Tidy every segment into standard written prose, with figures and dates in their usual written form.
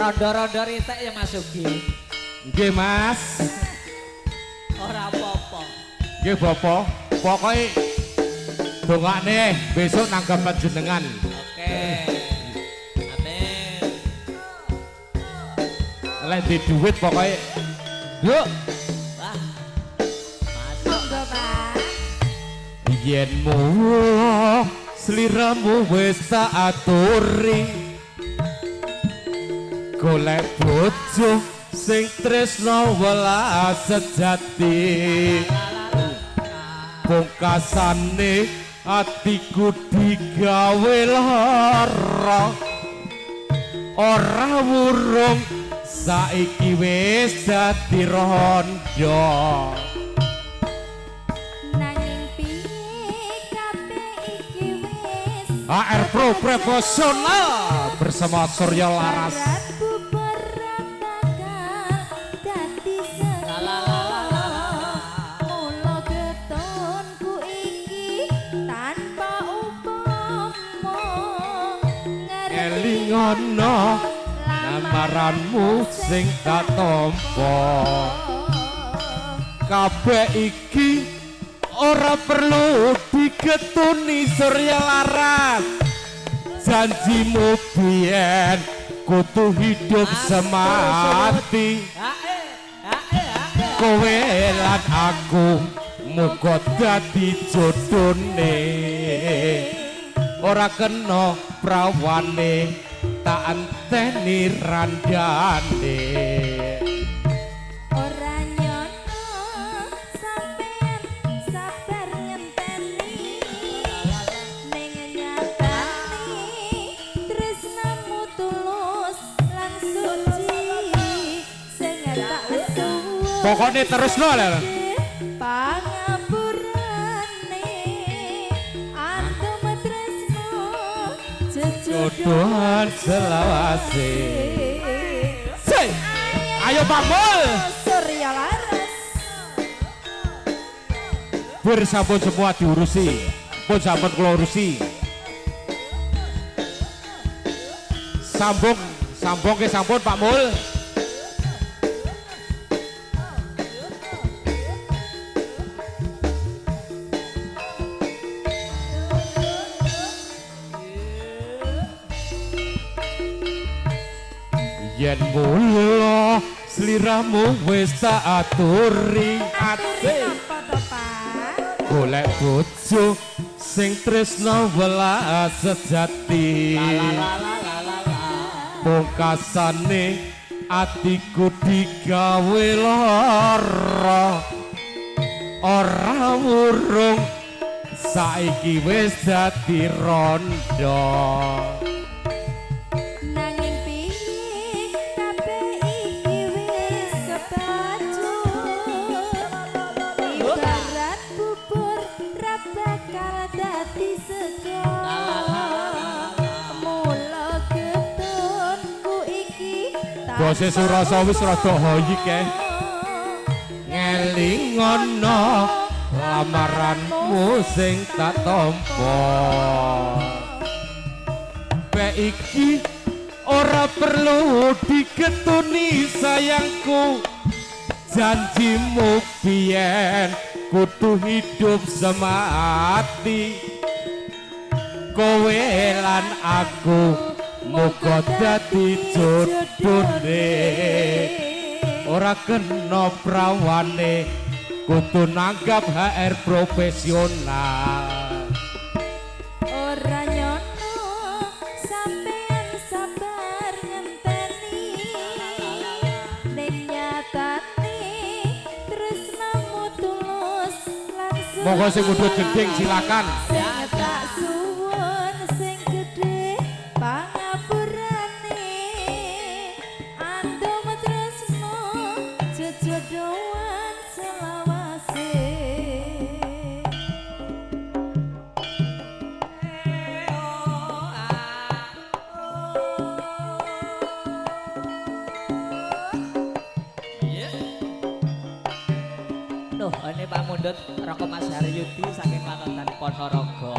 Rondo-rondo ritek ya Mas Ugi. Nggih Mas. Ora apa-apa. Nggih Bapak, pokoke dongakne besok nanggap panjenengan. Oke. Amin. Lek di duit pokoke. Yuk. Wah. Masuk. Monggo Pak. Yen mulo sliramu wis tak aturi, golek bojo sing tresno welas sejati. Pungkasane atiku digawe lara, ora wurung saiki wis dadi rondo. Nanging piye kabeh iki wis AR Pro Profesional bersama Surya Laras. Elingono lamaranmu sing tak tampa, kabeh iki ora perlu digetuni Surya Laras. Janjimu biyen kudu hidup semati, kowe lan aku muga dadi jodone. Ora kena prawane tak anteni randane. Ora nyono sampean sabar ngenteni, ning nyatane tresnamu tulus lan suci sing tak suwun. Pokoknya terusno lho. Pangapurane antum tresno Jodohan selawase. Sey. Ayo Pak Mul. Surya Laras. Bir sampun semua diurusi. Pun sampun kula urusi. Sambung, sambung ke sampun Pak Mul. Yen mula sliramu wis tak aturi, Aturi napa to Pak? golek bojo sing tresno welas sejati. Pungkasane atiku digawe lara, ora wurung saiki wis dadi rondo. Nanging piye kabeh iki wis kebacut, ibarat bubur ra bakal dadi sego. Mula getunku iki Bose Surasa wis rada hoyik e. Ngelingono lamaranmu sing tak tampa. Be iki ora perlu digetuni sayangku, janjimu biyen kudu hidup semati. Kowe lan aku muga dadi jodone, ora kena prawane kudu nanggap HR profesional. Ora nyono sampean sabar ngenteni, ning nyatane tresnamu tulus lan suci. Monggo sing mundhut gending silakan. Sing tak suwun sing gedhe pangapurane, andum tresno jejodohan selawase. Duh, ini Pak Mundut Roko Mas Haryudi saking Lanotan Ponorogo.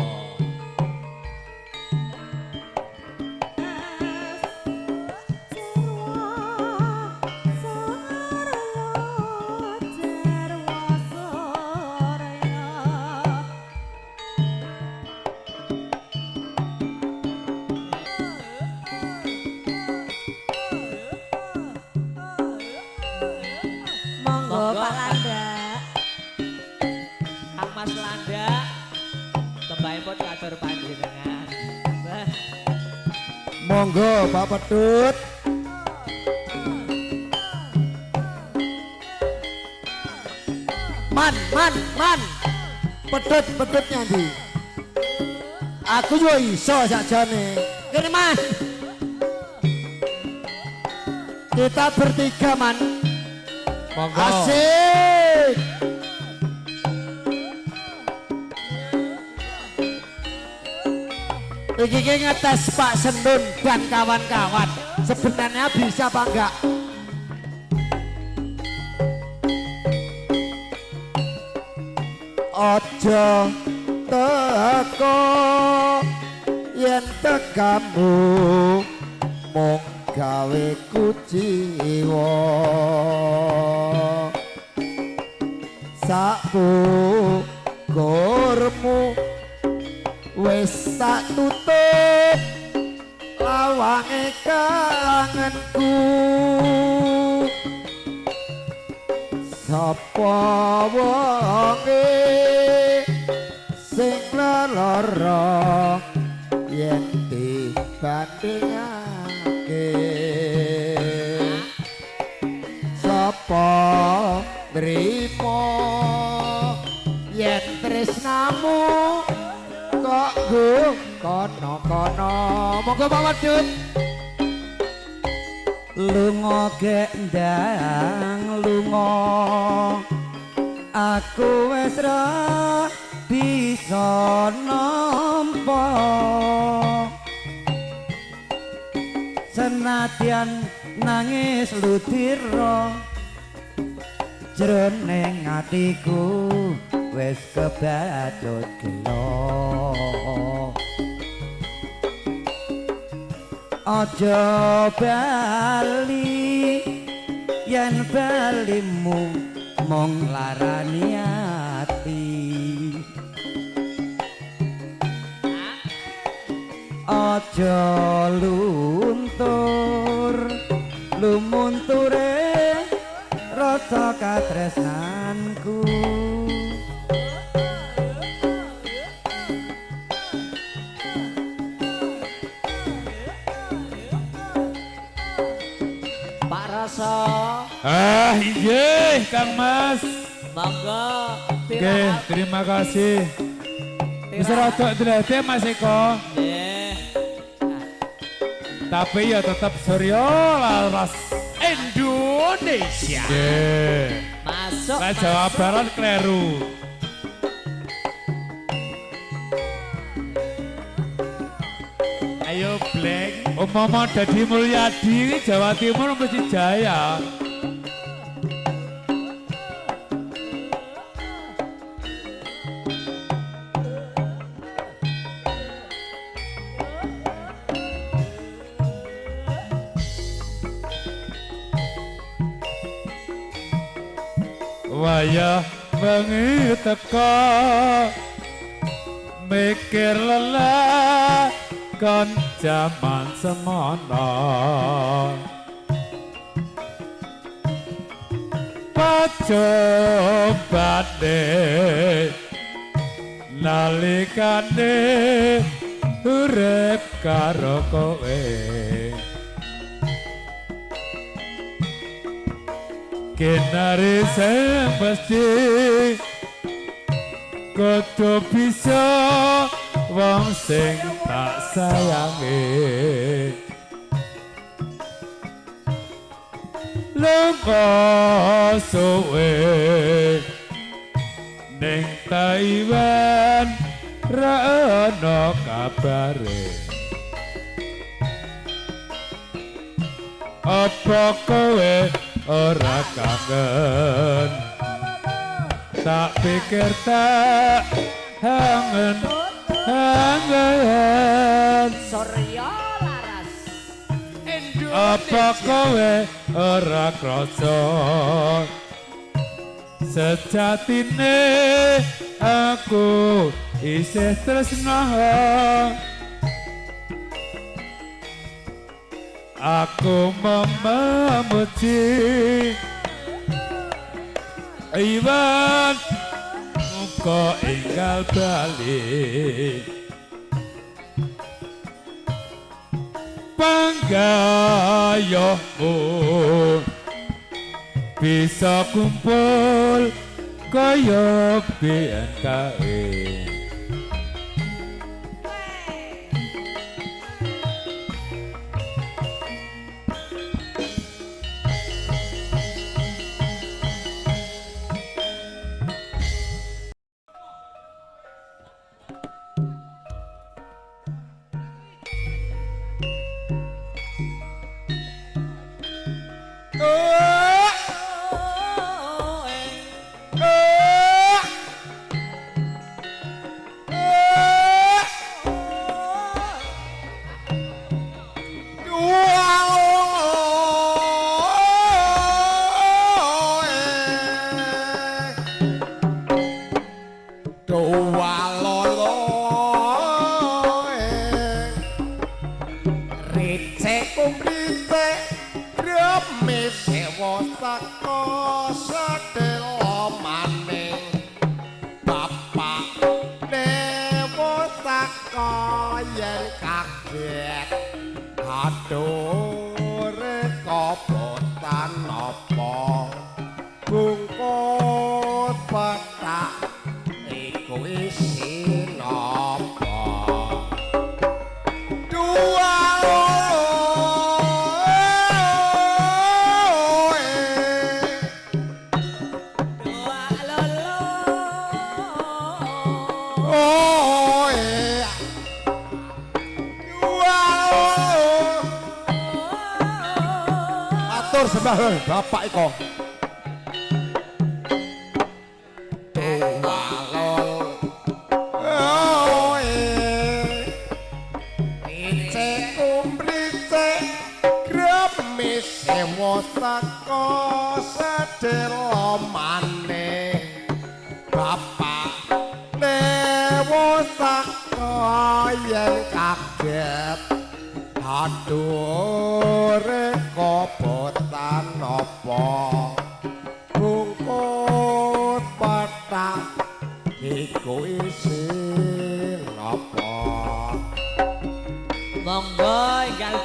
Pak Landa. Kang Mas Landa, tembangipun katur panjenengan. Monggo Pak Pedut. Man, man, man. Pedut, pedut nyandi. Aku yo iso sakjane. Kene Man. Kita bertiga Man. Monggo. Asik. Iki ki ngetes Pak Sendun dan kawan-kawan. Sebenarnya bisa apa enggak? Ojo teko yen tekamu mung gawe kuciwa sakurmu wis tak tutup lawange kangenku sapa wonge sing lelara yen dibandingake sapa nrimo yen tresnamu kok nggo kono-kono. Monggo Pak Wadud. Lunga gendang lunga aku wis ra bisa nampa senadyan nangis ludira jroning atiku wis kebacut gelo. Aja bali yen balimu mung larani ati. Aja luntur lumunture rasa katresnanku. Pak Rasa. Ah iya Kang Mas. Monggo. Oke, terima kasih. Bisa rodok dlete Mas Eko. Nggih. Tapi ya tetap Suryo Laras Indonesia. Nggih. Masuk. Lah Jawa Barat kleru. Ayo Bleng. Umpama Deddy Mulyadi ini Jawa Timur mesti jaya. Wayah bengi teka mikir lelah kon jaman semono pacobane nalikane urip karo kowe kinari sing mesti kudu bisa wong sing tak sayangi lunga suwe ning Taiwan ra ono kabare apa kowe ora kangen tak pikir tak hangen hangen Suryo Laras apa kowe ora krasa sejatine aku isih tresna aku memuji Iwan muga enggal bali panggayohmu bisa kumpul kaya biyen kae. Bapak iko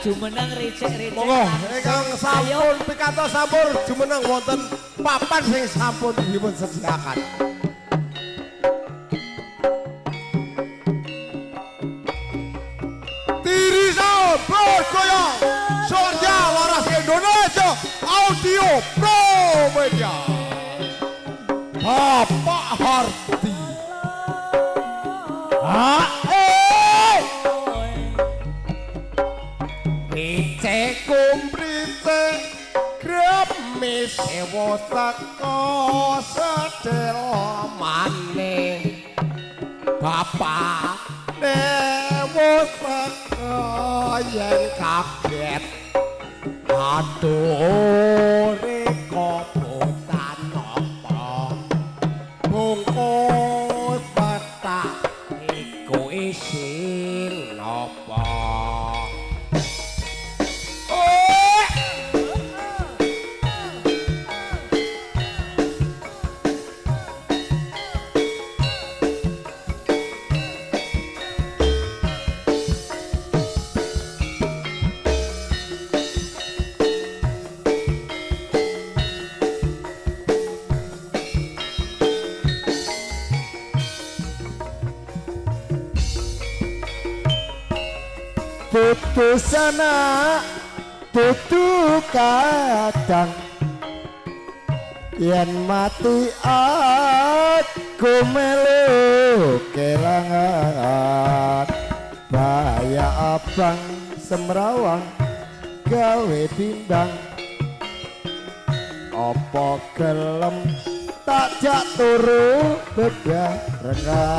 Jumeneng ricik-ricik. Monggo ingkang sampun pikantos sampun jumeneng wonten papan sing sampun dipun sediakan. Tirisan bergoyang Surya Laras Indonesia Audio Pro Media. Bapak Hardi. Sewa teko sedelo maning bapak dewa teko yen kaget aduh kobotan apa bungkus petak iku isin apa. Tutu sana tutu kadang yen mati aku melu kelangan bahaya abang semrawang gawe bimbang apa gelem tak jak turu bebarengan.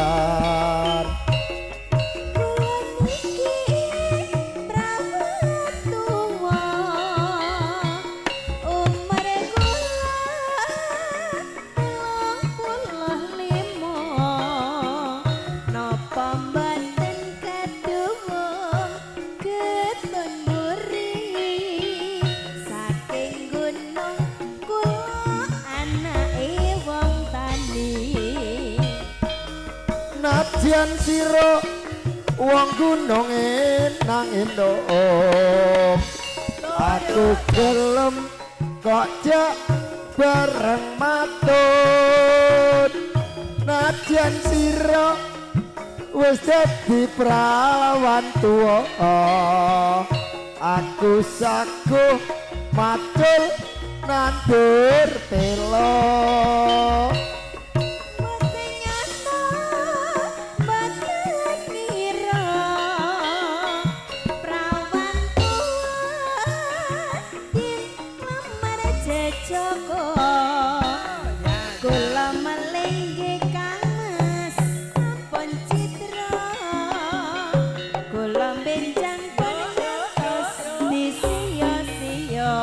Saking gunung kula anake wong Nadyan sira wong gunung nang endok, aku gelem kok jak bareng matut. Nadyan sira wis dadi prawan tuwa, aku saguh macul nandur telo. Mboten nyata mboten ngira prawan tuwa dilamar jejaka. Kula melinggih Kang Mas sampun citra, kula benjang pun ngantos disiya-siya.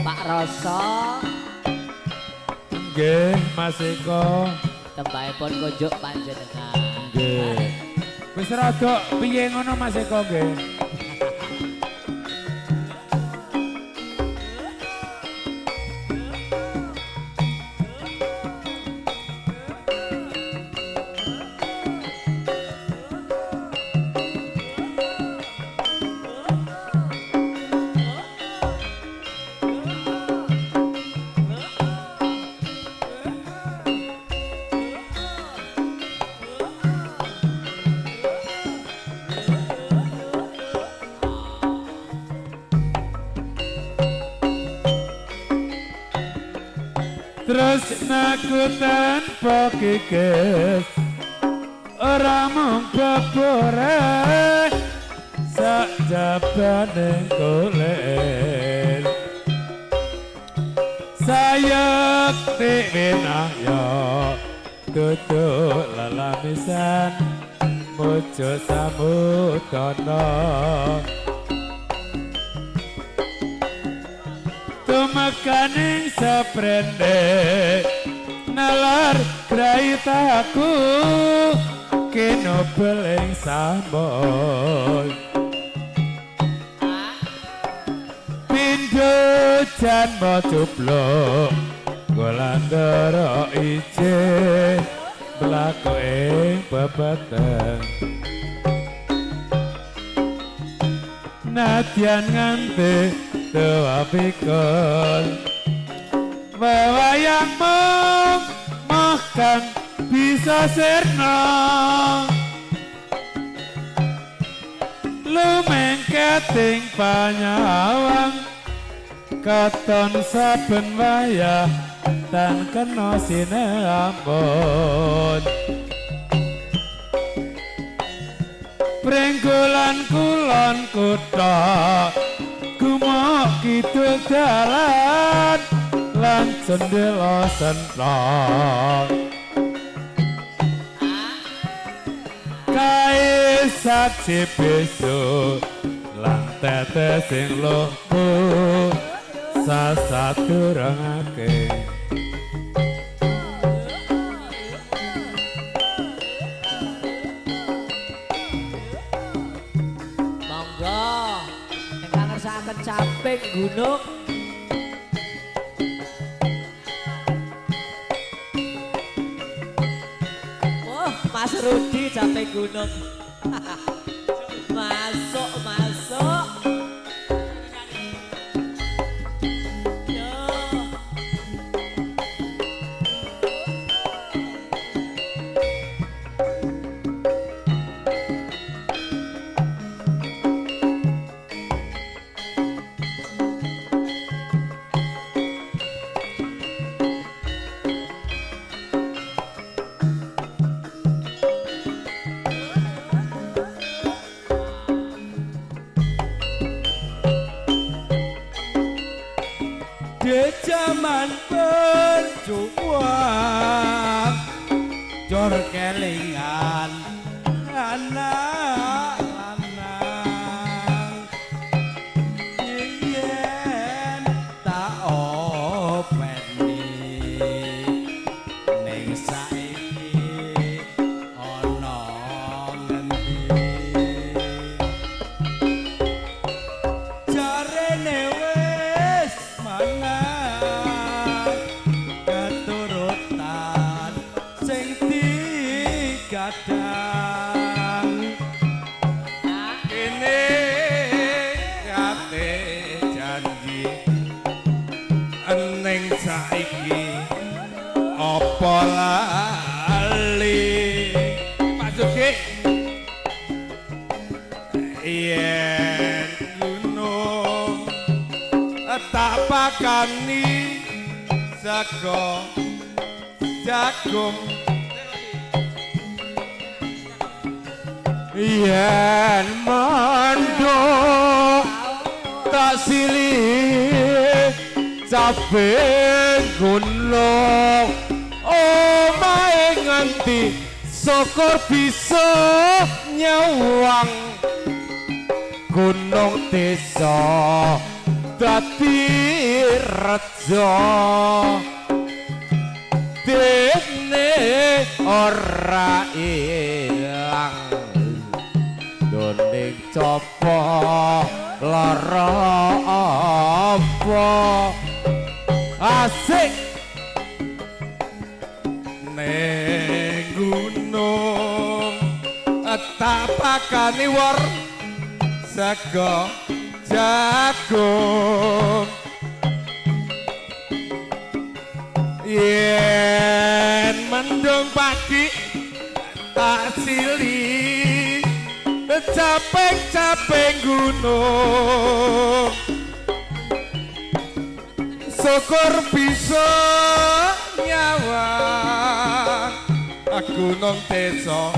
Pak Roso Nggih, Mas Eko. Tembahipun kunjuk panjenengan. Nggih. Wis rada piye ngono Mas Eko nggih. Tresnaku tanpa kikis ora mung bebore sakjabane kulit. Sayekti winahya tutuk lelamisan mujo samudana. Tumekaning seprende nalar graitaku kinobel ing sambon. Pindho janma cupluk golandara ije mlaku ing pepeteng. Nadyan nganti tuwa pikul wewayang mung moh kang bisa sirna. Lumengketing panyawang katon saben wayah tan kena sinambon. Prenggolan kulon kutha gumok kidul dalan lan jendela senthok. Kae saji beso lan tetes sing luhku sasadurungake. Monggo ingkang ngersakaken caping gunung. Oh, Mas Rudi caping gunung. Masuk, masuk. Yo. Di jaman berjuang jor kelingan anak lanang yen tak openi ning saiki ana ngendi. Kene kate janji ening saiki apa lali Pak Sugi yen gunung tak pakani sego jagung yen mendung tak silih cabe gunung omahe nganti syukur bisa nyawang gunung desa dadi reja dene ora ilang doning copo lara apa asik ning gunung tak pakani wor sego jagung yen mendung pagi tak sili capeng-capeng gunung syukur bisa nyawang gunung desa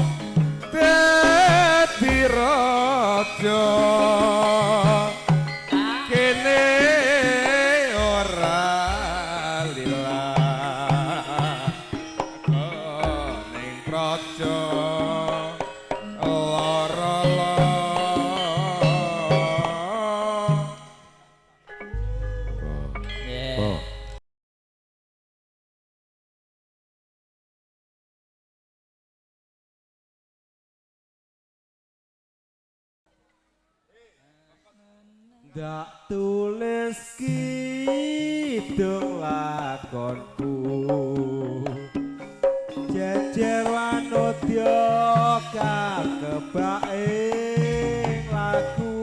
dadi raja kene ora lila ning praja lara. Yeah. Ndak tulis kidung lakonku jejer wanodya kakebak ing laku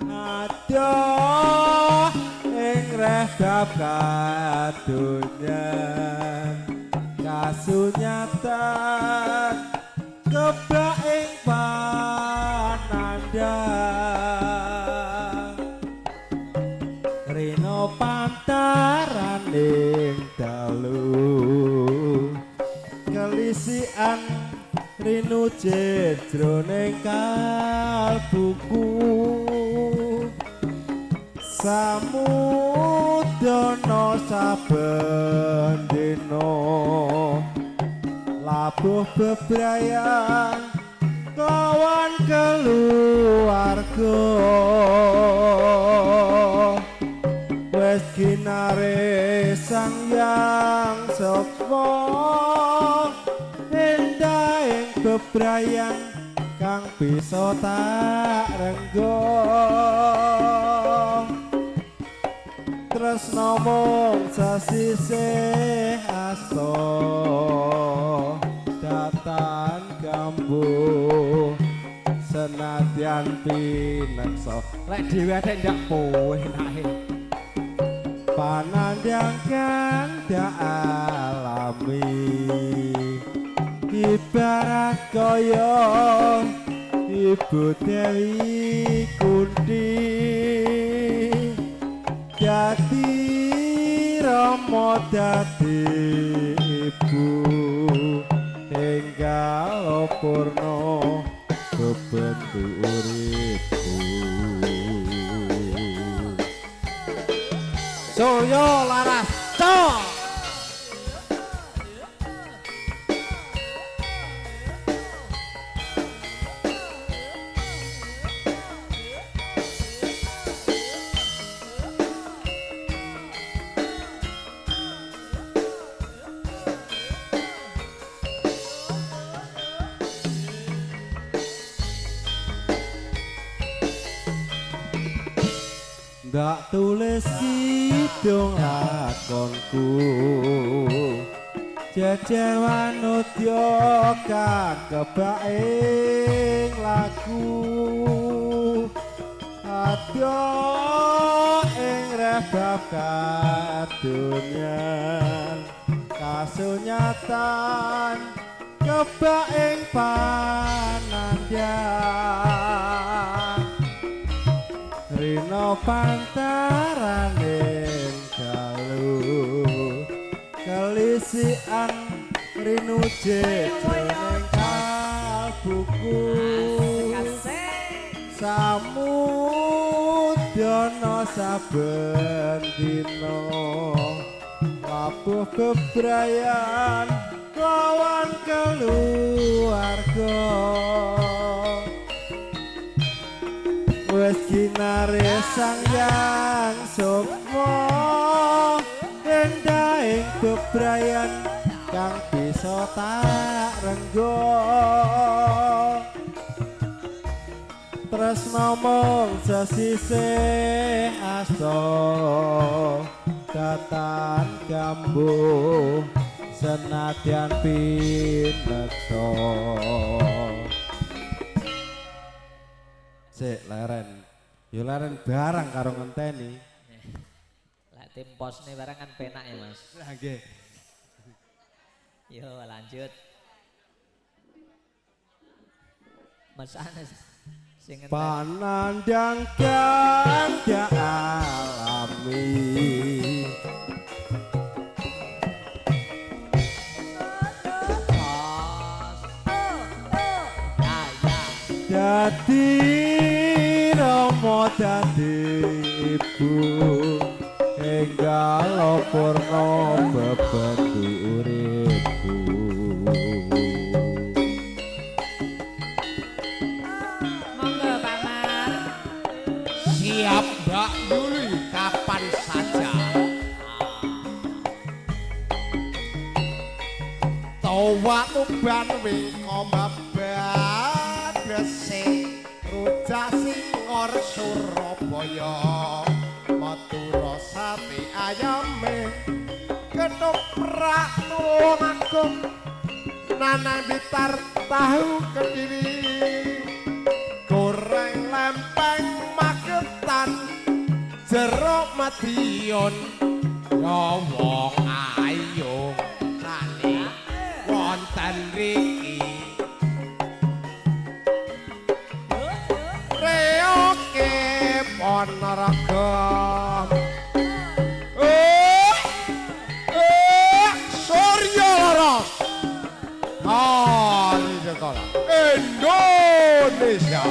adoh ing reh bab kadonyan kasunyatan kebak ing panandhang rino pantaraning dalu kelisian rinu jroning kalbuku samudana saben dina labuh bebrayan kawan keluarga wis kinare sang yang sapa endahing bebrayan kang bisa tak renggo tresna mung sesisih asta datan gambu senadyan pineksa lek dhewe athek ndak poenake panandhang kang dak alami ibarat kaya Ibu Dewi Kunti dadi rama dadi ibu enggal purna bebendu uripku. Suryo Laras cok. Ndak tulis kidung lakonku Jejer wanudya kang kebaing lagu adya ing rebab kadonyan kasunyatan kebaing panandhang rina pantaraning dalu kelisian rinuje jroning kalbuku samudana saben dina labuh bebrayan lawan keluarga wis kinare Sang Hyang Sukma endahing bebrayan kang bisa tak renggo tresna mung sesisih asta datan gambuh senadyan pineksa. Sik leren yo leren barang karo ngenteni. Lek tim posne barang kan penak ya Mas. Lah nggih. Yo lanjut. Mas Anes sing ngenteni. Panandang kang dialami dadi rama dadi ibu enggal purna bebendu uripku. Monggo Pak Mar. Siap Mbak Yuli kapan saja. Tawa tuban wingko mabat Gresik rujak Singor Surabaya Madura sate ayame ketoprak Tulungagung Nanang Blitar tahu Kediri goreng lempeng Magetan jeruk Madiun ya wong ayu sane wonten riki reoke Ponorogo. Surya Laras Hari Sekolah Indonesia.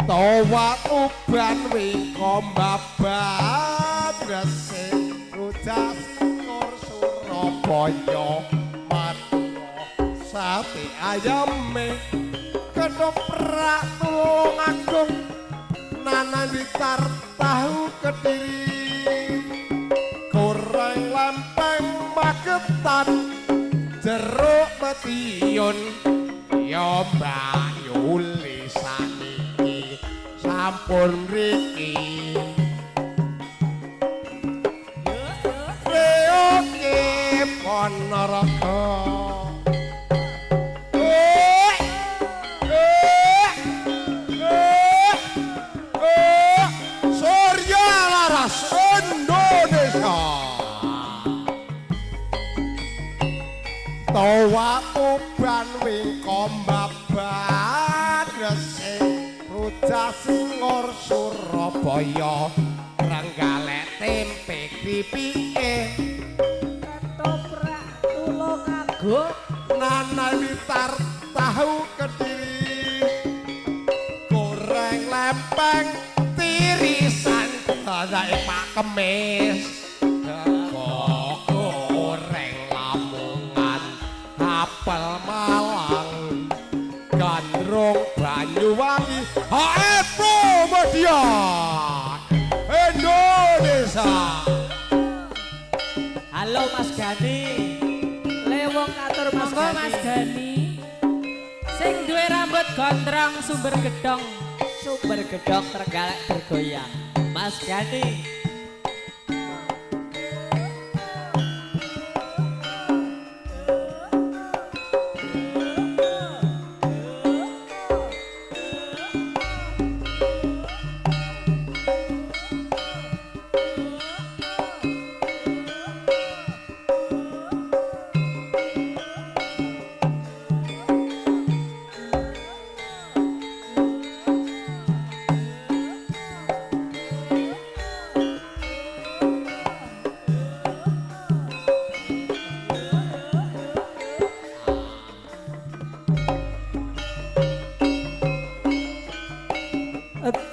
Tawa uban wingko mbabat Gresik rujak Singor Surabaya Madura sate ayame ketoprak Tulungagung Nanang Blitar tahu Kediri goreng lempeng Magetan jeruk Madiun ya Mbak Yuli saniki sampun riki reoke Ponorogo. Surya Laras Indonesia. Tawa uban wingko mbabat Gresik rujak Singor Surabaya Trenggalek tempe kripike Ketoprak Tulungagung Nanang Blitar tahu Kediri goreng lempeng tirisan dadake Pak Kemis goreng Lamongan apel Malang gandrung Banyuwangi HF Media Indonesia. Halo Mas Gani. Lewong katur Mas Monggo Gani. Mas Gani. Sing duwe rambut gondrong sumber gedhong. Sumber gedhong Trenggalek bergoyang. Mas Gani.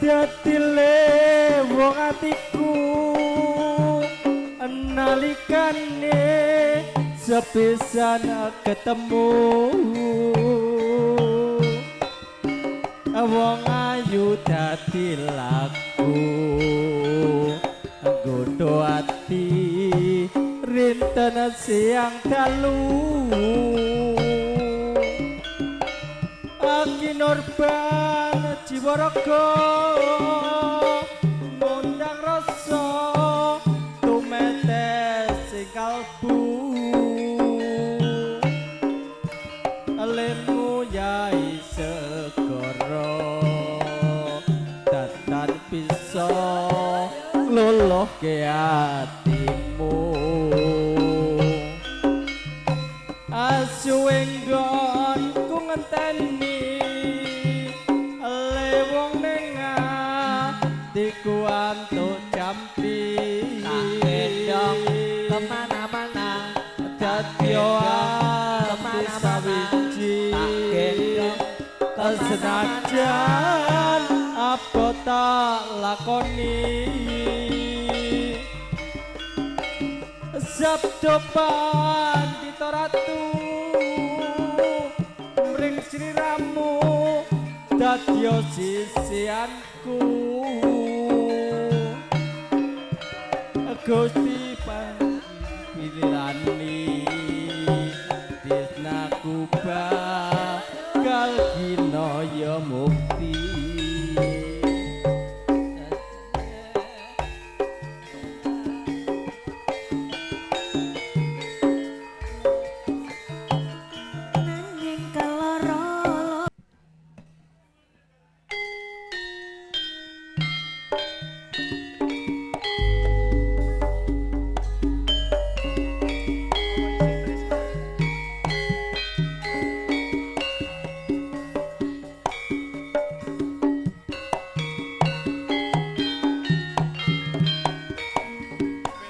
Dadi lewong atiku nalikane sepisan ketemu. Wong ayu dadi laku nggodho ati rinten siang dalu. Akinorban jiwa raga ngundang rasa tumetes sing kalbu. Lemu yai segara datan bisa nglulohke atimu. Asu enggonku ngenteni lewong ning atiku antuk jampi. Tak gendong kemana-mana, dadi ati sawiji. Tak gendong senajan apa tak lakoni. Sabdo Pandita Ratu mring sliramu dadi sisianku. Gusti Panjenengani tresnaku bakal kinaya mukti. Nanging keloro.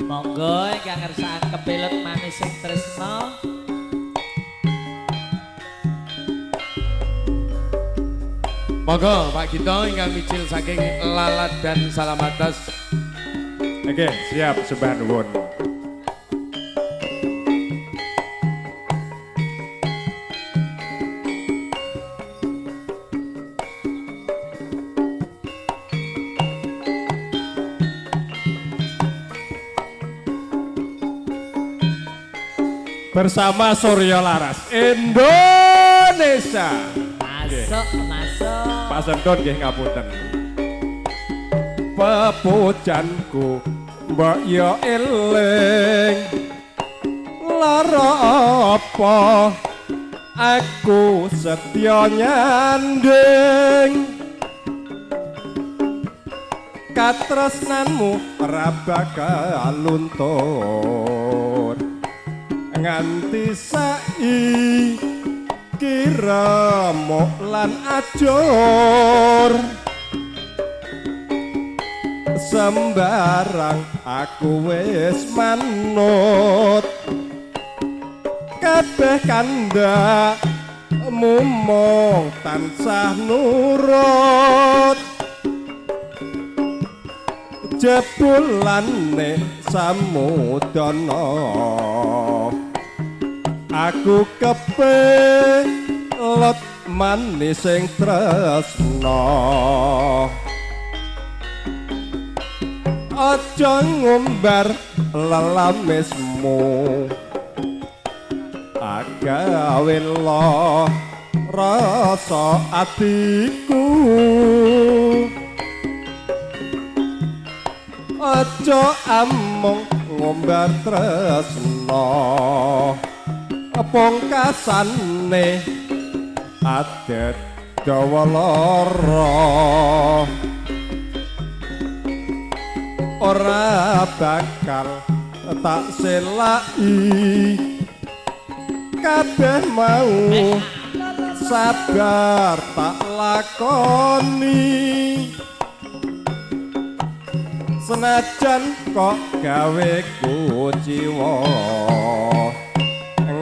Monggo ingkang ngersakaken kepilut manis sing tresna. Monggo Pak Gito ingkang mijil saking Lalat dan Salamatas. Oke, siap sembah nuwun. Bersama Surya Laras Indonesia. Masuk, masuk. Pak Senton nggih ngapunten. Pepujanku mbok yo eling lara apa aku setya nyanding. Katresnanmu ora bakal luntur nganti saiki remuk lan ajur. Sembarang aku wis manut kabeh kandhakmu mung tansah nurut. Jebulane samudana aku kepelut manis sing tresna. Aja ngumbar lelamismu agawe rasa atiku. Aja amung ngumbar tresna pungkasane adet dawa lara. Ora bakal tak selaki kabeh mau sabar tak lakoni. Senajan kok gawe kuciwa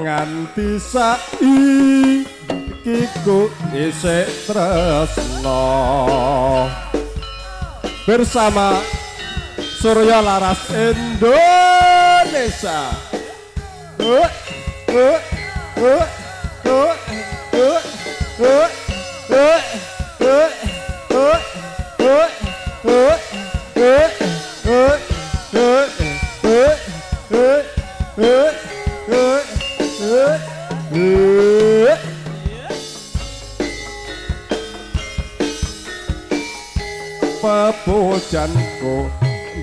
nganti saiki ku isih tresna. Bersama Surya Laras Indonesia. Pepujanku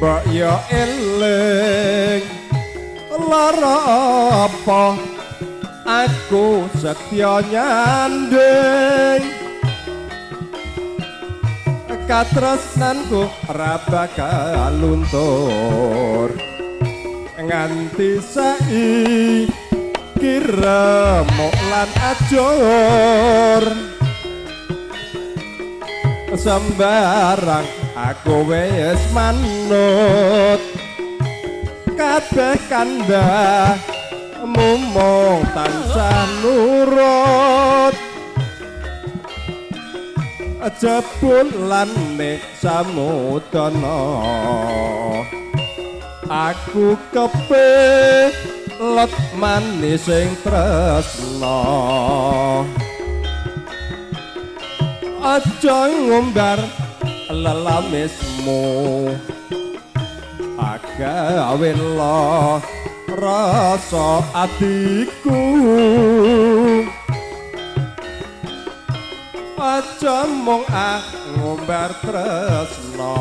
mbok yo eling lara apa aku setya nyanding katresnanku ora bakal luntur nganti saiki remuk lan ajur sembarang aku wis manut kabeh kandhamu mung tansah nurut jebulane samudana aku kepelet manis sing tresna. Aja ngumbar lelamismu agawe rasa atiku. Aja mung ngumbar tresna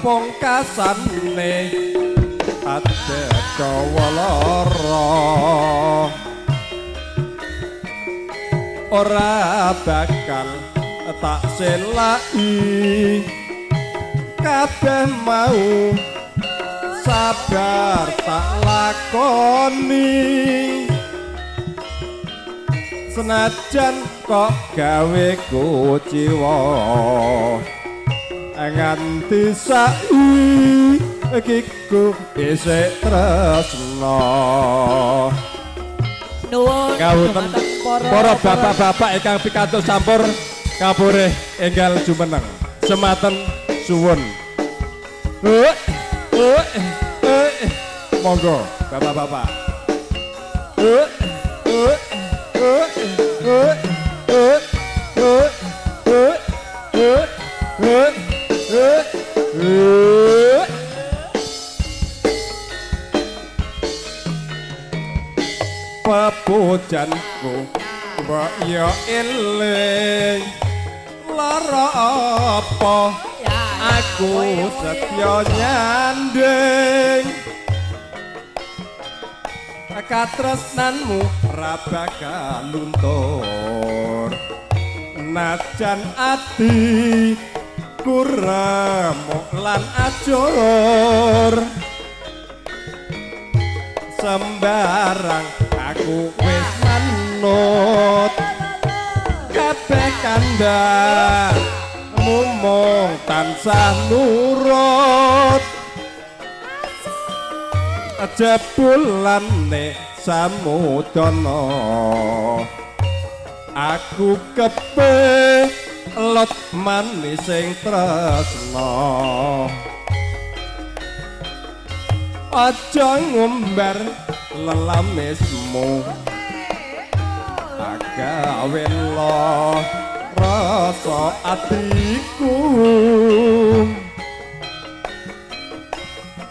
pungkasane adegawa lara ora bakal tak selai kabeh mau sabar tak lakoni senajan kok gawe kuciwa nganti saiki ku isih tresna. Nuwun kawuten para bapak-bapak ingkang pikantuk sampur kapurih enggal jumeneng sematen suwun. Monggo bapak-bapak. Pepujanku mbok yo eling lara apa aku setya nyanding katresnanmu ra bakal luntur najan ati ku remuk lan ajur sembarang aku wis manut kabeh kandhamu mung tansah nurut jebulane samudana aku kepelet manis sing tresna. Aja ngumbar lelamismu agawe rasa atiku.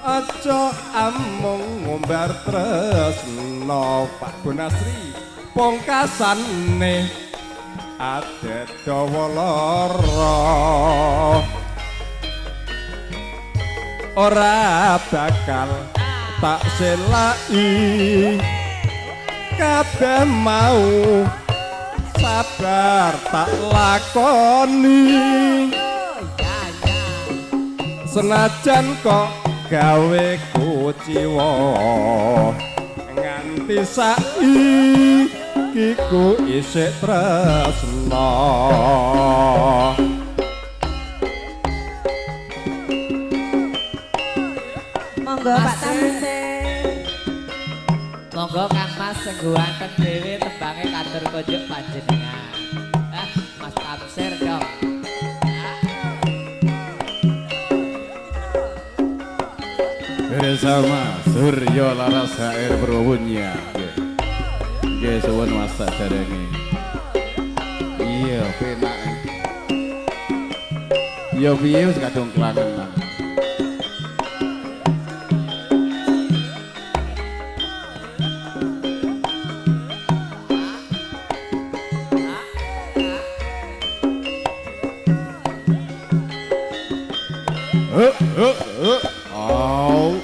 Aja amung ngumbar tresna Pak Bonasri pungkasane adedawa lara ora bakal tak selai kabeh mau sabar tak lakoni senajan kok gawe kuciwa nganti saiki ku isih tresna. Monggo Pak Tamsir. Monggo Kang Mas sengguwanten dhewe tembange katur kunjuk panjenengan. Mas Tamsir dong. Bersama Suryo Laras HR Purwonya. Nggih, suwun Mas saderenge. Iya, penak. Ya piye wis kadung kelangenan. Oh.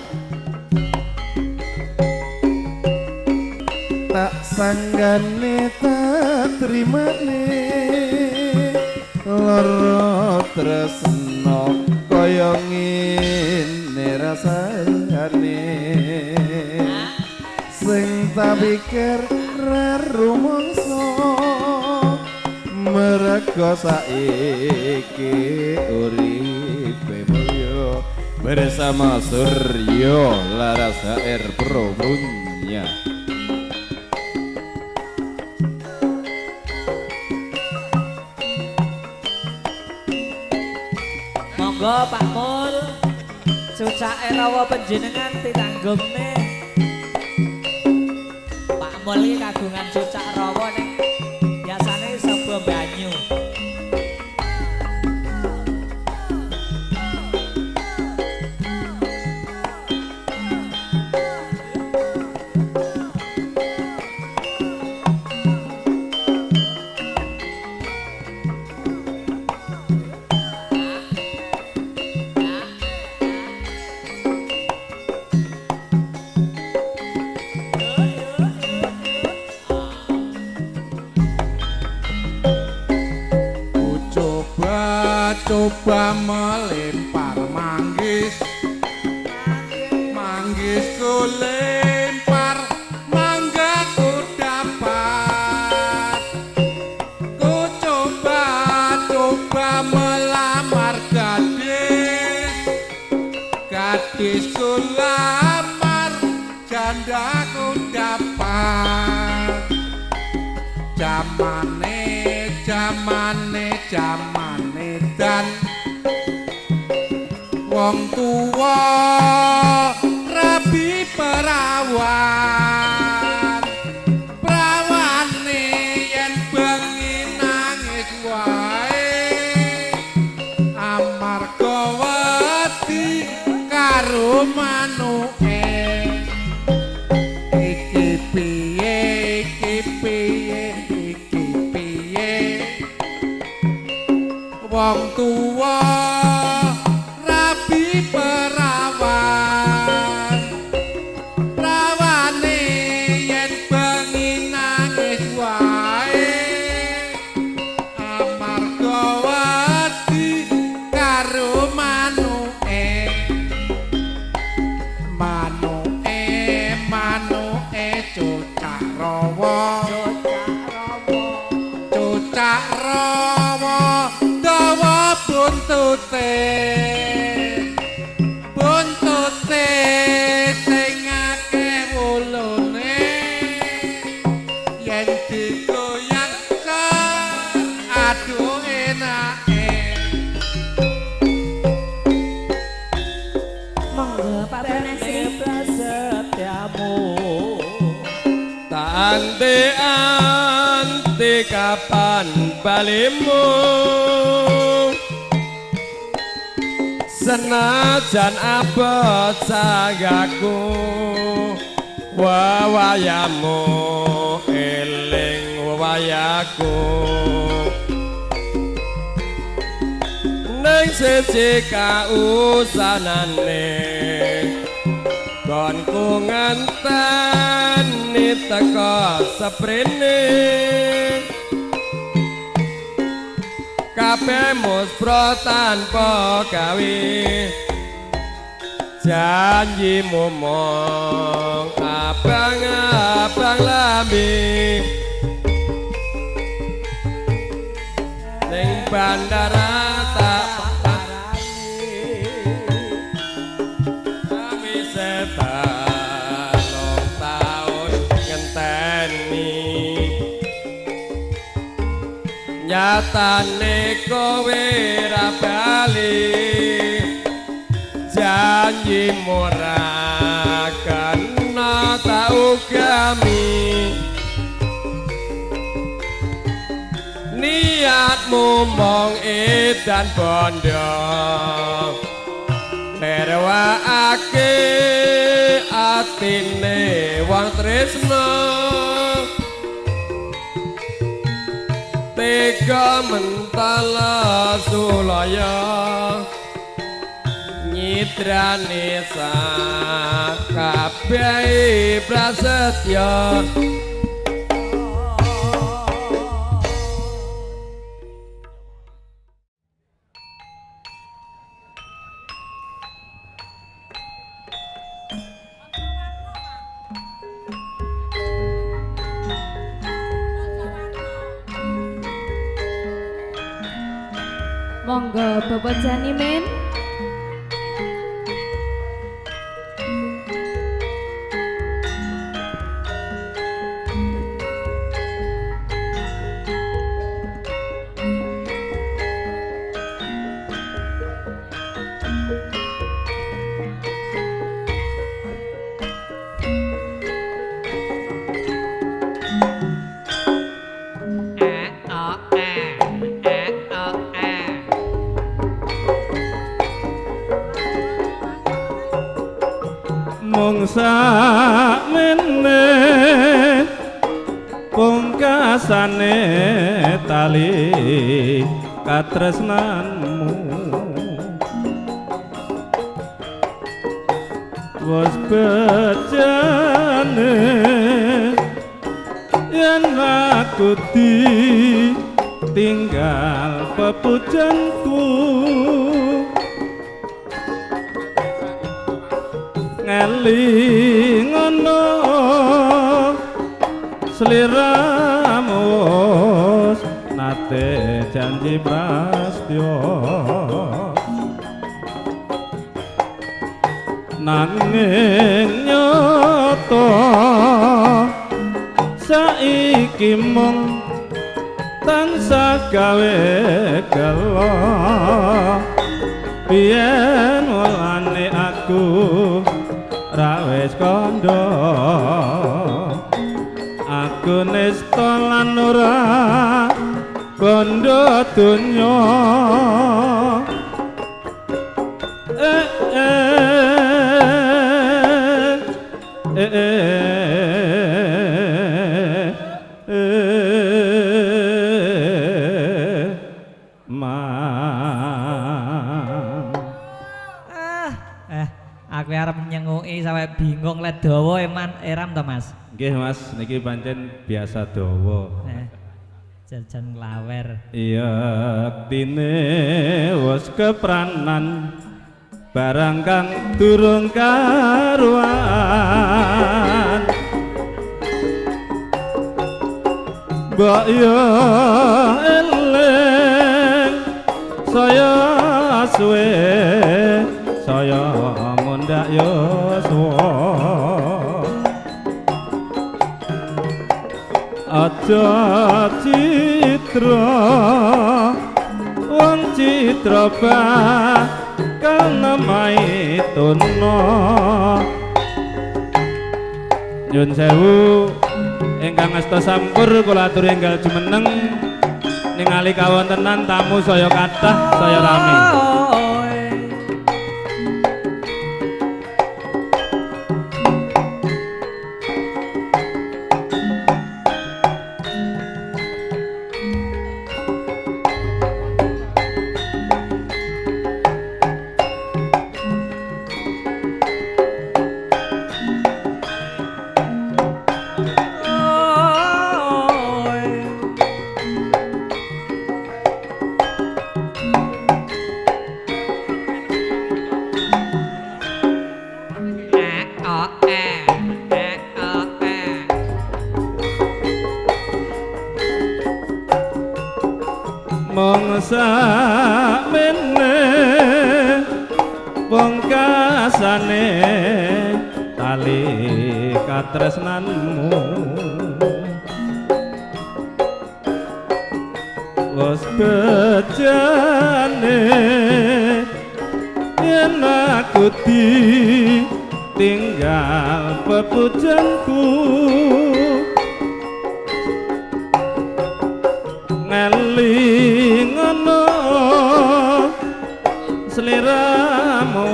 Tak sanggane tak trimane loro tresno kaya ngene rasane sing tak pikir ra rumangsa mergo saiki uripe mulya bersama Suryo Laras HR Purwonya. Monggo Pak Mul, cucake rawa panjenengan ditanggungne. Pak Mul iki kagungan cucak rawa ning biasane saba banyu. Coba melempar manggis, manggis ku lempar, mangga ku dapat. Ku coba melamar gadis, gadis ku lamar, janda ku dapat. Jamane, jamane, jamane dan wong tuwa rabi perawan, prawane yen bengi nangis wae amarga wedi karo manuke. Iki piye, iki piye, iki piye, wong tuwa rabi perawan, prawane yen bengi nangis wae amarga wedi karo manuke. Manuke, manuke cucak rawa, cucak rawa dawa buntute, buntute sing akeh wulune yen digoyang aduh enake. Monggo Pak Bernasri. Prasetyamu tak anti-anti kapan balimu, senajan abot sanggaku wewayamu eling wewayaku ning siji kausanane konku ngenteni teko seprene kabeh muspro tanpa gawe janjimu mung abang-abang lambe ning bandara tak parani kami setan taun ngenteni nyatane kowe ra bali. Janjimu ra kena tak ugami, niatmu mong edan bondo, lerwakake atine wong tresno. Tega mentala sulaya nyidrane sakabehe prasetya. Monggo Bapak Janimin. Mung sakmene pungkasane tali katresnanmu wis bejane yen aku ditinggal pepujanku ngeling ngono sliramu nate janji prastya nanging nyata saiki mung tansah gawe gelo biyen mulane aku ra wis kandha aku nista lan ora kandha donya eh eh eh eh ma aku arep nyenguki sampe bingung lek dawa eman eram to Mas. Nggih Mas, niki pancen biasa dawa. Jajan nglawer. Yektine wis kepranan barang kang durung karuan. Mbok yo eling saya suwe saya mundak yuswa aja citra wong citra bakal nemahi tuna. Nyun sewu ingkang asta sampur kula aturi enggal jumeneng ningali kawontenan tamu saya kathah saya rame. Mung sakmene pungkasane tali katresnanmu wis bejane yen aku Aku ditinggal pepujanku ngeling ngono sliramu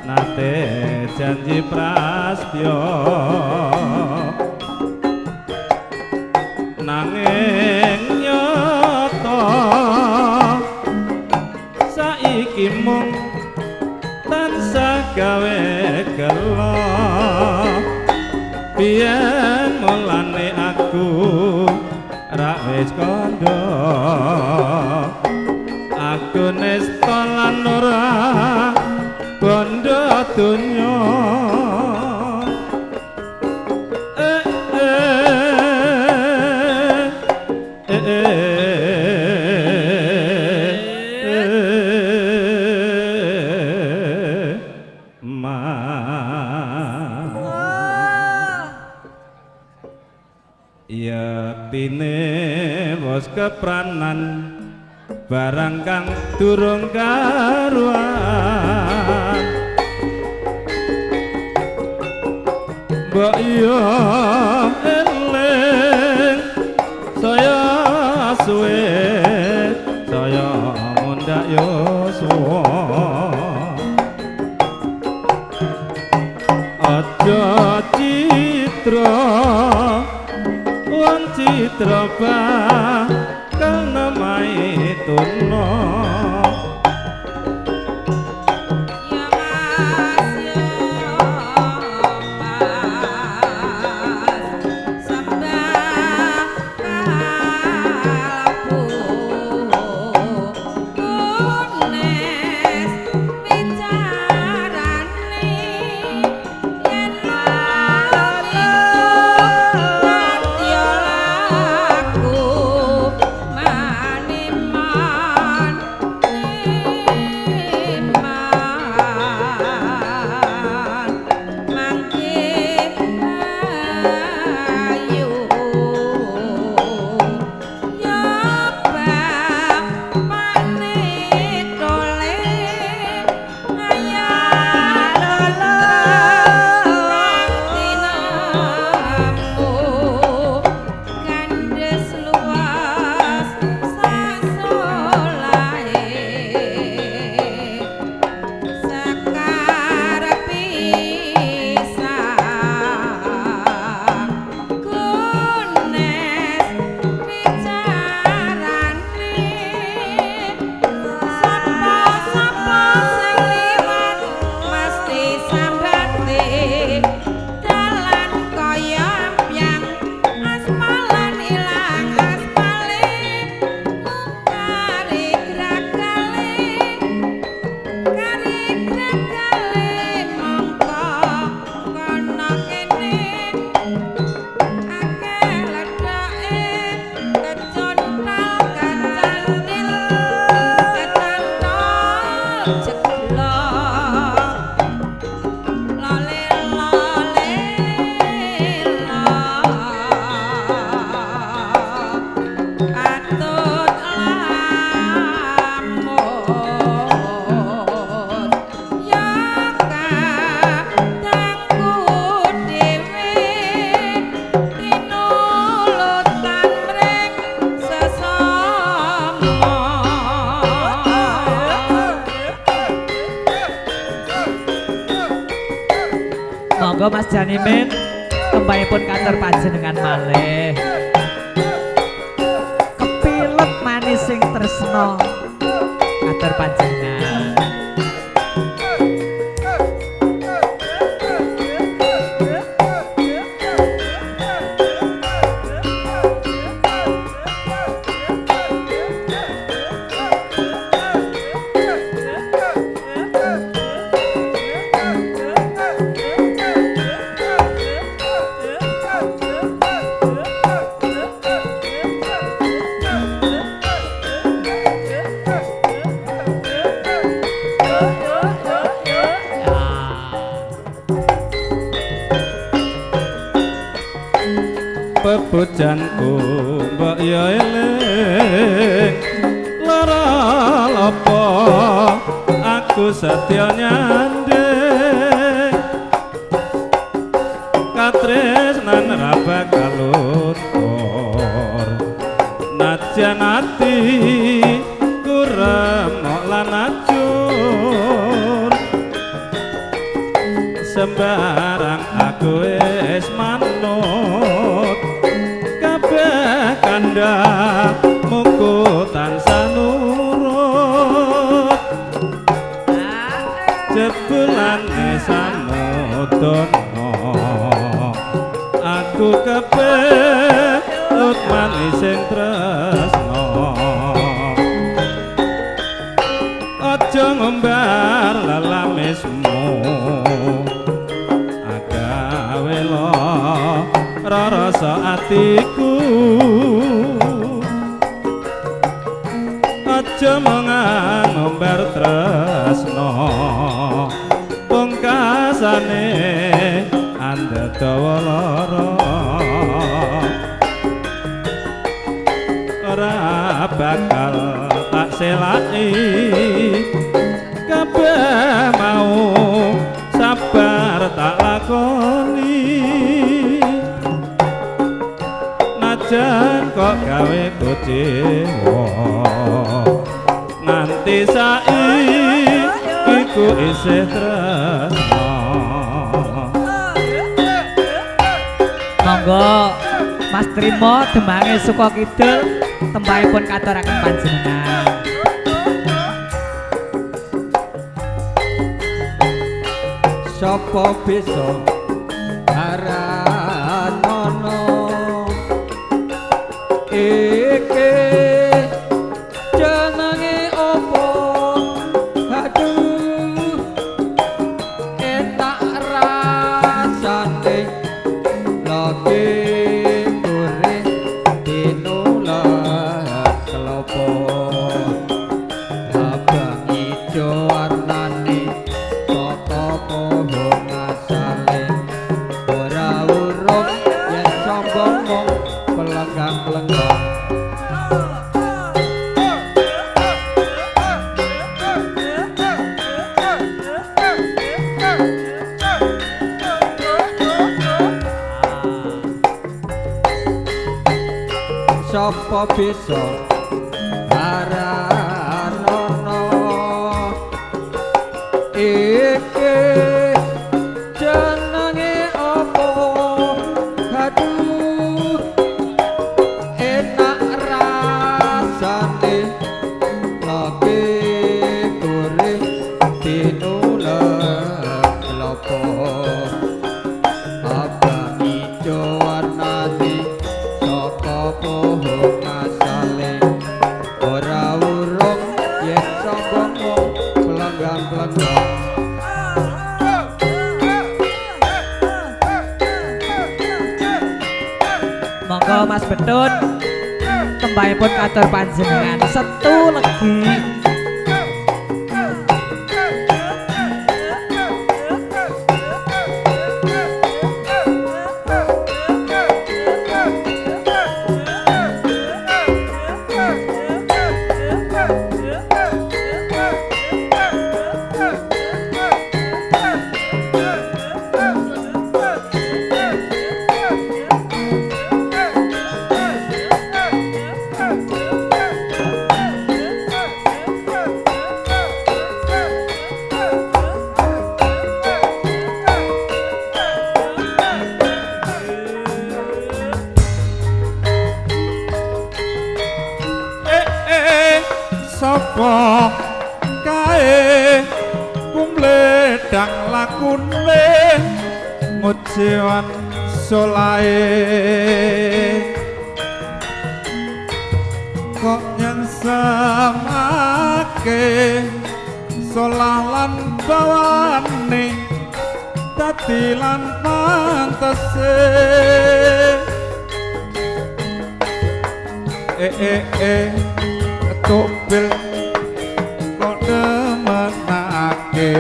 nate janji prastyo nanging nyata saiki mung tansah gawe gelo biyen mulane aku ra wis kandha aku nesta lan ora bondo donya Yektine wis kepranan barang kang durung karuan mbok yo eling saya suwe saya mundhak yuswa aja citra wong citra bakal nemahi tuna. Ya Mas ya Mas sembah kalbu kunes bicarane yen Monggo Mas Janimin tembangipun katur panjenengan malih. Kepilet manis sing tresna katur panjenengan. Pepujanku mbok yo eling lara apa aku Aku setya nyandhing katresnan ra bakal luntur najan ati ku remuk lan ajur sembarang aku wis manut kabeh kandhamu ku tansah nurut jebulane samudana aku kepelut manis sing tresna aja ngumbar lelamismu agawe lara rasa atiku aja ngumbar tresna pungkasane andadawa lara ora bakal tak selaki kabeh mau sabar tak lakoni najan kok gawe kecewa nganti saiki ku isih tresna. Monggo Mas Trimo demange Suko Kidul tembangipun katuraken panjenengan. Sapa bisa aranono iki jenenge opo aduh enak rasane lagi gurih tinulak kelopo abang ijo warnane saka pohon asale ora urung yen sombong mung pelenggang-pelenggang. Sapa bisa aranono iki jenenge opo aduh enak rasane lagi gurih tinulek klopo abang ijo warnane saka pohon asale ora urung yen sombong mung plenggang-plenggang. Monggo Mas Betun tembangipun katur panjenengan setu legi. Sapa kae kumledang lakune nguciwan solahe kok nyengsemake solah lan bawane dadi lan pantese topil kok demenake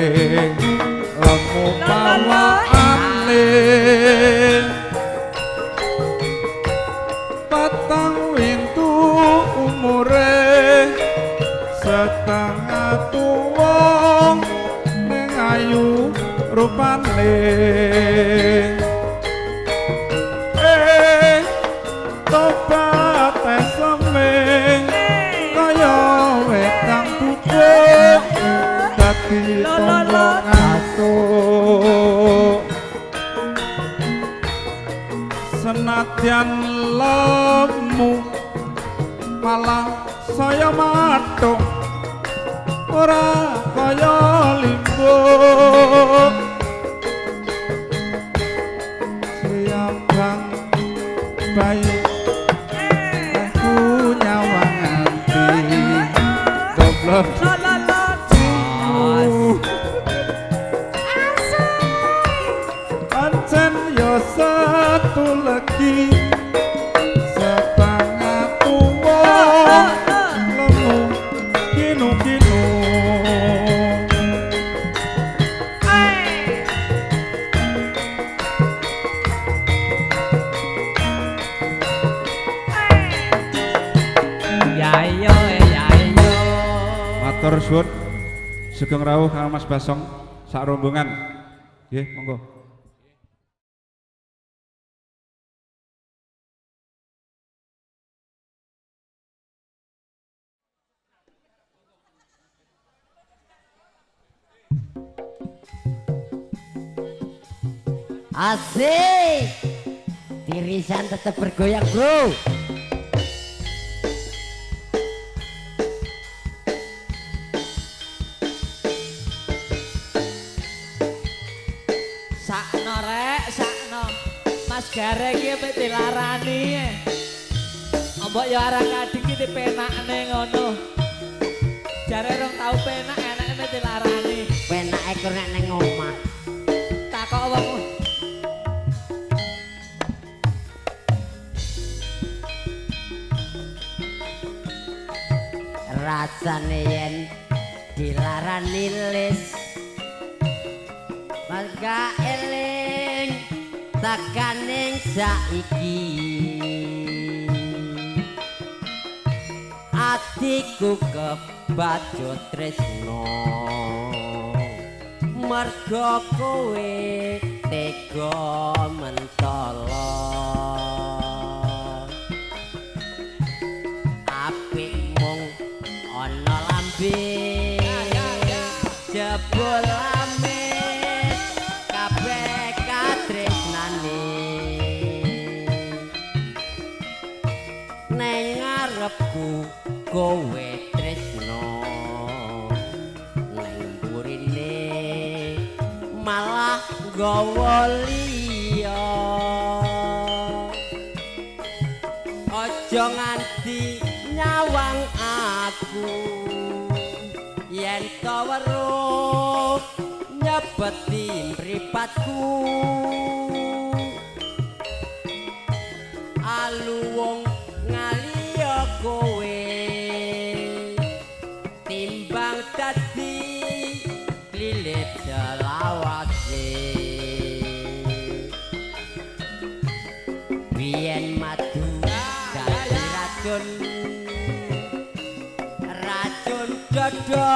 lemu bawaane patang wintu umure setengah tuwa rupane tobat eseme kaya wedang bubuk dadi tombo ngantuk senadyan lemu malah saya mathuk ora kaya limbuk siabang bayi aku nyawang ati goblok pancen yo satu legi sepangat tuwa lemu kinu-kinu. Ya yo ya yo. Matur suwun sugeng rawuh Kang Mas Basong sak rombongan. Nggih, monggo. Asik. Tirisan tetap bergoyang, bro. Sakno rek, sakno. Mas Gareng iki mek dilarani. Mbok ya arah kading iki dipenakne ngono. Jare rong tau penak enake mek dilarani. Penake kur nek ning omah. Takok wong rasane yen dilarani lis marga eling tekaning saiki atiku kebacut tresno mergo kowe tega mentolo apik mung ana lambe jebul amis kabeh katresnane neng ngarepku kowe tresno neng burine malah nggawa liya aja nganti nyawang aku yen to weruh nyebeti mripatku aluwung ngaliya kowe timbang dadi lilit selawase biyen madu dadi racun racun dodo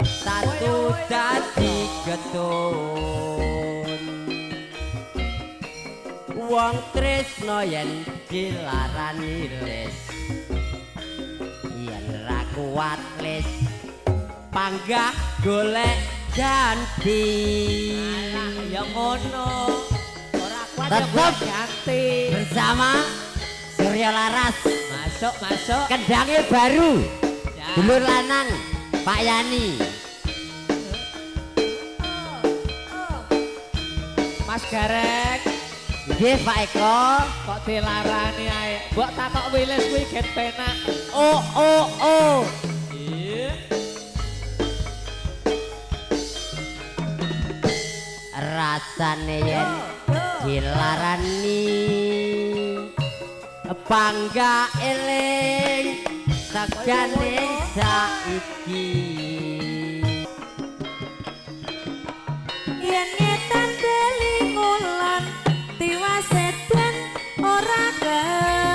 satu dadi getun wong tresno yen dilarani lis yen ra kuat lis panggah golek ganti. Alah ya ngono ora kuat ya Tetep ganti bersama Surya Laras. Masuk masuk kendange baru ya. Dulur lanang Pak Yani. Mas Gareng. Nggih Pak Eko. Kok dilarani ae. Mbok takok wilis kuwi get penak. Oh oh oh. Iya. Rasane yen dilarani pangga eling tegane saiki yen ngetan beli ngulan tiwas edan ora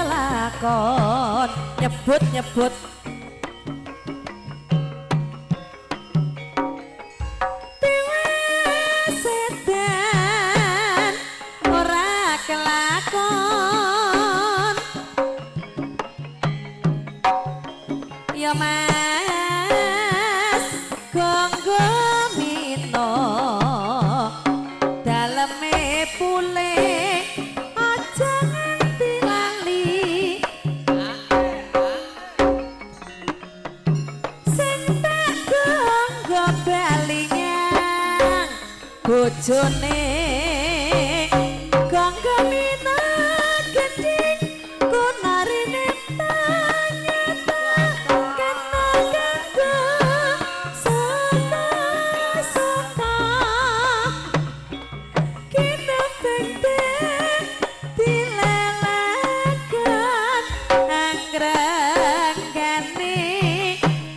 kelakon nyebut-nyebut tiwas Ya Mas Gonggo Mino daleme pule aja nganti lali sing tak gonggo bali nyang bojone Gonggo Mino gending kunarine tanyata kena kanggo sota-sota kita benteng dilelakan anggreng-gane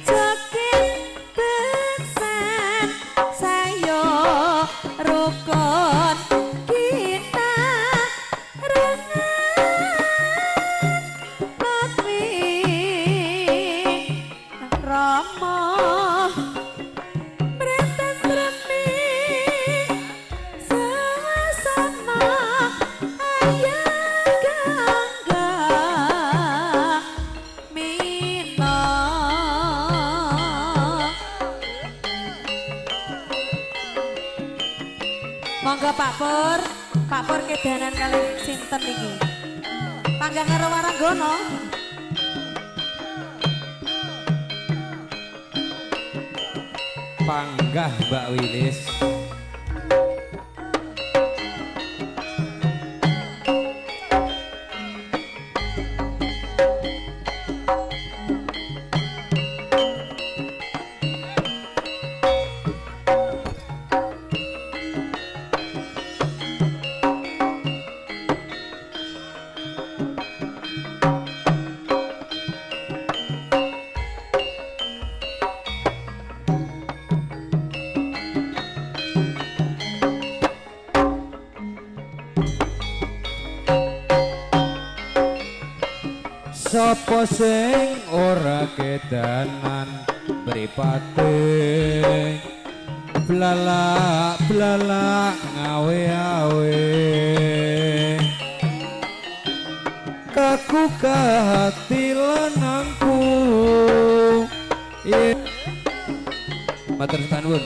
joget beksan sayo rukun kita rengan Latwi Rama Mreten tremi sawasana ayah Gangga Mina. Monggo Pak Pur, Pak Pur kedanan kali sinten iki? Panggah karo Waranggono. Panggah Mbak Wilis. Sapa sing ora kedanan mripate blalak blalak ngawe-awe kaku hati lanangku. Matur nuwun.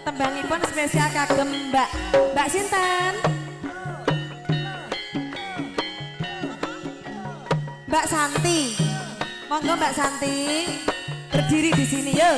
Tembangipun spesial kagem Mbak Mbak sinten? Mbak Santi. Monggo Mbak Santi berdiri di sini yo.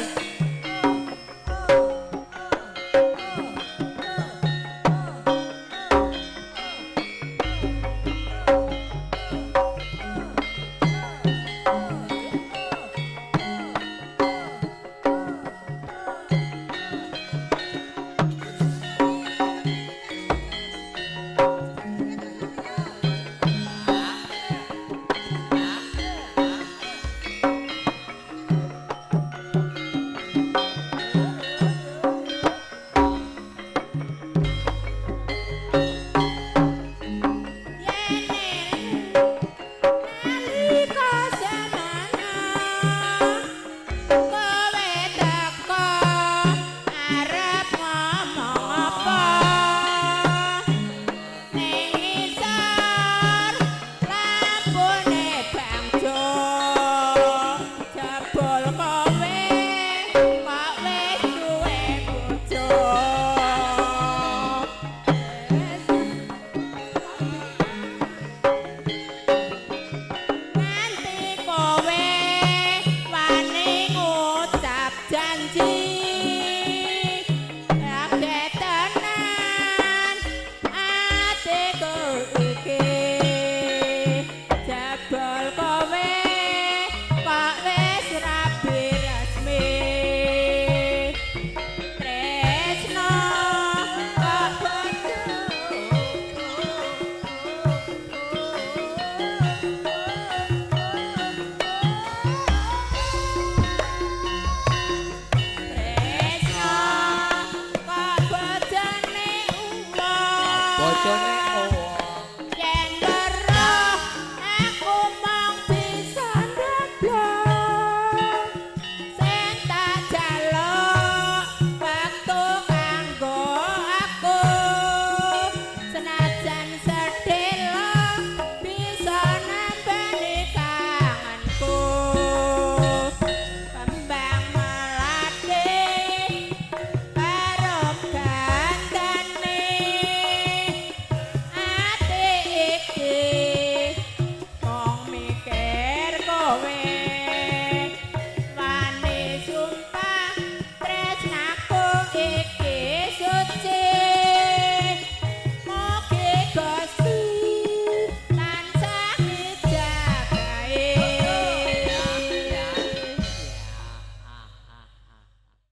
Bojone